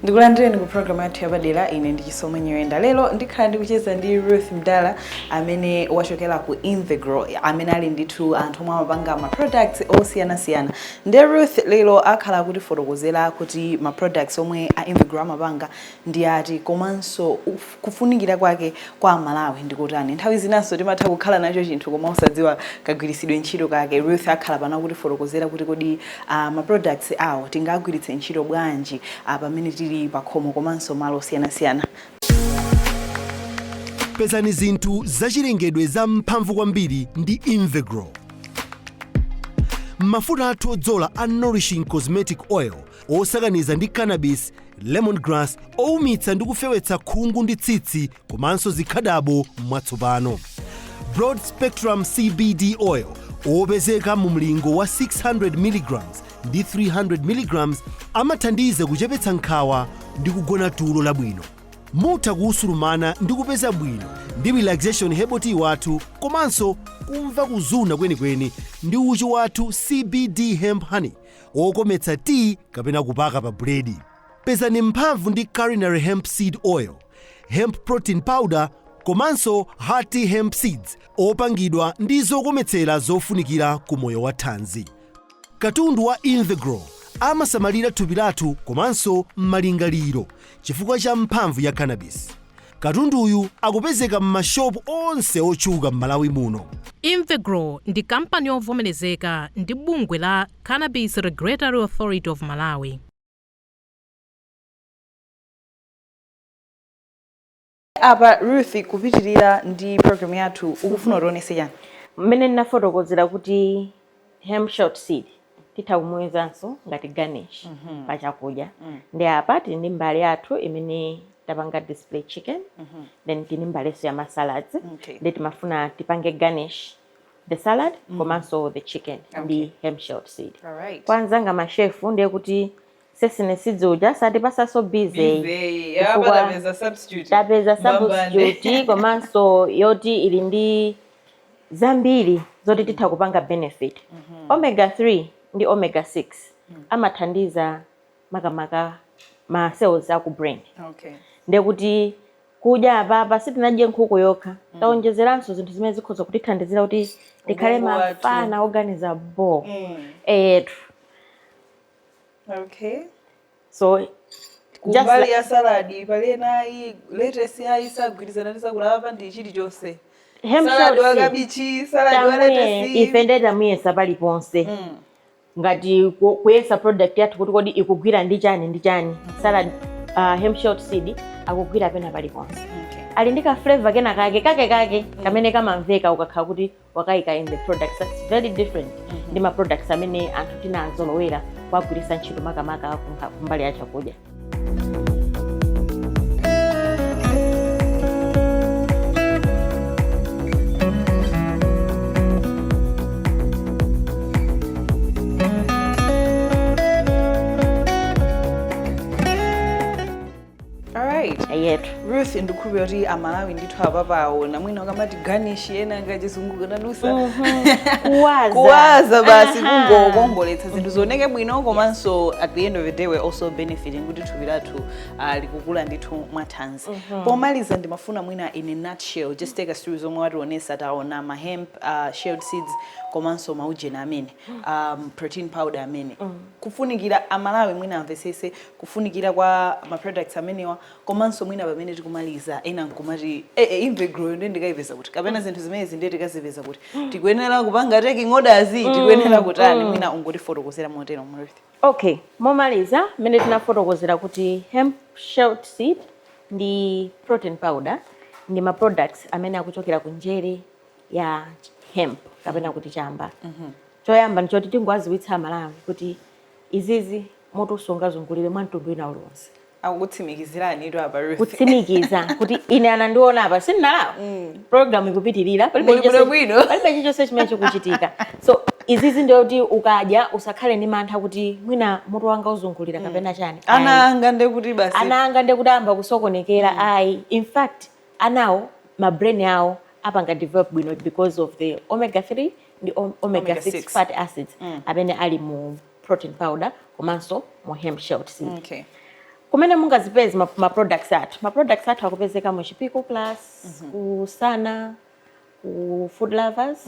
Ndikulandireni ku program yathu yapadera. Ine ndi Chisomo Nyirenda. Lero ndikhala ndikucheza ndi Ruth Mdala amene wachokera ku Invegrow, amene ali ndithu anthu omwe amapanga ma products osiyanasiyana. Ndiye Ruth lero akhala akutifotokozera kuti ma products omwe a Invegrow amapanga ndi ati, komanso kufunikira kwake kwa Malawi ndikutani. Nthawi zinanso timatha kukhala nacho chinthu koma osadziwa kagwiritsidwe ntchito kake. Ruth akhala pano kutifotokozera kuti kodi ma products awo tingagwiritse ntchito bwanji pamene tili pakhomo komanso malo osiyanasiyana. Pezani zinthu zachilengedwe za mphamvu kwambiri ndi Invegrow. Mafuta athu odzola a Nourishing Cosmetic Oil osakaniza ndi cannabis, lemongrass, owumitsa ndi kufewetsa khungu ndi tsitsi komanso zikhadabo mwatsopano. Broad Spectrum CBD Oil opezeka mu mlingo wa 600 mg ndi 300 mg amathandiza kuchepetsa nkhawa ndi kugona tulo labwino. Mutha kuwusulumana ndi kupeza bwino ndi Relaxation Herbal Tea wathu komanso kumva kuzuna kwenikweni ndi uchi wathu CBD Hemp Honey wokometsa tea kapena kupaka pa buledi. Pezani mphamvu ndi Culinary Hemp Seed Oil, Hemp Protein Powder komanso Hearty Hemp Seeds opangidwa ndi zokometsera zofunikira ku moyo wa thanzi. Katundu wa Invegrow amasamalira thupi lathu komanso malingaliro chifukwa cha mphamvu ya cannabis. Katunduyu akupezeka m'mashopu onse otchuka m'Malawi muno. Invegrow ndi kampani yovomerezeka ndi bungwe la Cannabis Regulatory Authority of Malawi. Apa Ruth, kupitirira ndi program yathu, ukufuna utionese chani? Mmene ndinafotokozera kuti hemp shelled seed titha kumuyuzanso ngati garnish pa chakudya, ndi apa tili ndi mbale yathu imene tapanga display chicken, then tili ndi mbalenso ya ma salads. Ndi timafuna tipange garnish the salad komanso the chicken ndi hemp shelled seed. Kwa anzanga ma chef, ndiye kuti sesame seeds uja satipasanso busy. Chifukwa tapeza substitute komanso yoti ili ndi zambiri zoti titha kupanga benefit. Omega 3 ndi omega 6 amathandiza makamaka ma cells aku brain. Ndiye kuti kudya apapa sitinadye nkhuku yokha, taonjezeranso zinthu zimene zikhoza kutithandizira kuti tikhale Ubongo wathu. Mafana oganiza bo eyetu. So Kumbali ya salad, pali enayi lettuce ayi sagwirizana ndi sakulapa ndi chilichonse. Hemp Salad wa shelled seed. kabichi, salad wa Tamwe lettuce. Ife nde tamuyesa paliponse ngati kuyesa product yathu kuti kodi ikugwira ndi chani ndi chani. Salad, hemp shelled seed akugwira pena paliponse. Ali ndi ka flavor kena kake kake kake kamene kamamveka ukakhala kuti wakayika in the products. That's very different ndi ma products amene anthu tinazolowera kuwagwiritsa ntchito, makamaka kumbali ya chakudya. Alright. Yetu. Ruth, ndikukhulupirira kuti Amalawi ndithu apapawo namwina ukamati garnish ena ngachizungu kanadusa Kuwaza. Kuwaza basi. Kungokongoletsa zinthu zioneke bwino, komanso at the end of the day we're also benefiting kuti thupi lathu likukula ndithu mwathanzi. Pomaliza, ndimafuna mwina in a nutshell, just take us through zomwe wationesa. Taona ma hemp shelled seeds komanso maujena amene protein powder amene kufunikira Amalawi mwina amvesese kufunikira kwa ma products amenewa, komanso mwina pamene tikumaliza ena nkumati Invegrow ndiye ndikayipeza kuti, kapena zinthu zimenezi ndiye tikazipeza kuti, tikuyenera kupanga taking orders, tikuyenera kutani? Mwina ungotifotokozera motero, Ruth. Okay, momaliza, mmene tinafotokozera kuti hemp shelled seed ndi protein powder ndi ma products amene akuchokera ku njere ya hemp kapena kuti chamba. Choyamba ndichoti tingowaziwitsa Amalawi kuti izizi mutu sungazungulire mwa mtundu wina uliwonse. Akukutsimikizirani itu apa Ruth. Kutsimikiza kuti ine anandiona apa, sindinalawa, program ikupitirira, palibe Muli bwino bwino. Palibe chilichonse chimene chikuchitika. So izizi ndiyoti ukadya usakhale ndi mantha kuti mwina mutu wanga uzungulira kapena chani. Ana Ayi. anga ndekuti basi. Ana anga ndekuti ayamba kusokonekera, ayi. In fact, anawo ma brain awo apanga develop bwino because of the omega 3 ndi omega Omega 6 6 fatty acids amene ali mu protein powder komanso mu hemp shelled seed. Kumene mungazipeze ma products athu, ma products athu akupezeka mu Chipiku Plus, ku Sana, ku Food Lovers,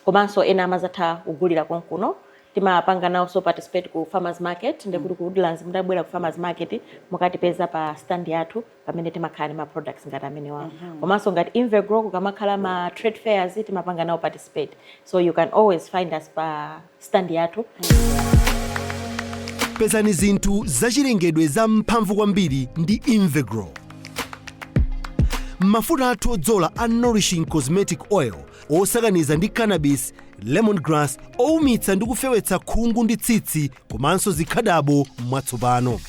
komanso ena amazatha kugulira konkuno. Timapanga nawonso participate ku farmers market, ndekuti ku Woodlands mudabwera ku farmers market mukatipeza pa stand yathu pamene timakhala ndi ma products ngati amenewa. Komanso ngati Invegrow, kukamakhala ma trade fairs timapanga nawo participate, so you can always find us pa stand yathu. Pezani zinthu zachilengedwe za mphamvu kwambiri ndi Invegrow. Mafuta athu odzola a Nourishing Cosmetic Oil osakaniza ndi cannabis, lemongrass, owumitsa ndi kufewetsa khungu ndi tsitsi komanso zikhadabo mwatsopano.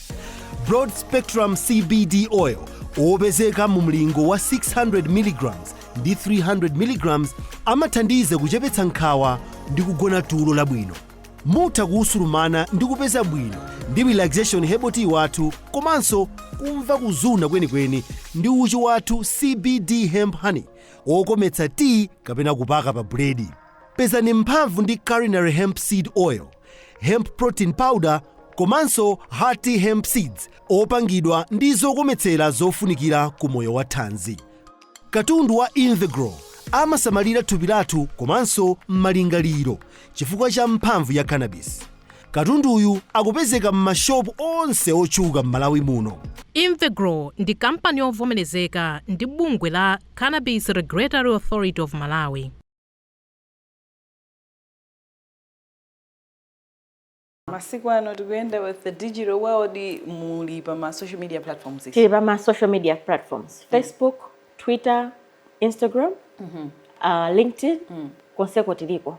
Broad spectrum CBD oil opezeka mu mlingo wa 600 mg ndi 300 mg amathandiza kuchepetsa nkhawa ndi kugona tulo labwino. Mutha kuwusulumana ndi kupeza bwino ndi relaxation herbal tea wathu komanso kumva kuzuna kwenikweni ndi uchi wathu CBD hemp honey wokometsa tea kapena kupaka pa buledi. Pezani mphamvu ndi culinary hemp seed oil, hemp protein powder komanso hearty hemp seeds opangidwa ndi zokometsera zofunikira ku moyo wa thanzi. Katundu wa Invegrow amasamalira thupi lathu komanso malingaliro chifukwa cha mphamvu ya cannabis. Katunduyu akupezeka m'mashopu onse otchuka m'Malawi muno. Invegrow ndi kampani yovomerezeka ndi bungwe la Cannabis Regulatory Authority of Malawi. Masiku ano tikuyenda with the digital world. Muli pa ma social media platforms? Tili pa ma social media platforms, Facebook, Twitter, Instagram, LinkedIn, konseko tiliko.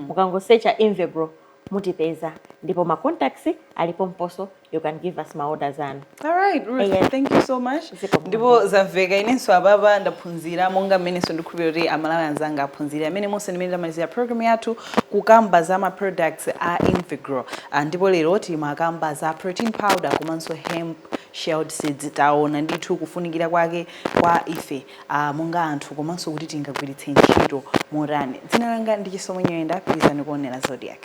Mukangosearcha Invegrow mutipeza, ndipo ma contacts alipo mposo. You can give us ma orders anu. All right, Ruth, thank you so much. Zikomo. Ndipo zamveka, inenso apapa ndaphunzira monga mmenenso ndikhulupirira kuti Amalawi anzanga aphunzira. Amene monse ndimene tamalizira program yathu kukamba za ma products a Invegrow. Ndipo lero timakamba za protein powder komanso hemp shelled seeds. Taona ndithu kufunikira kwake kwa ife monga anthu komanso kuti tingagwiritse ntchito motani. Dzina langa ndi Chisomo Nyoyenda, pitirizani kuonera Zodiak.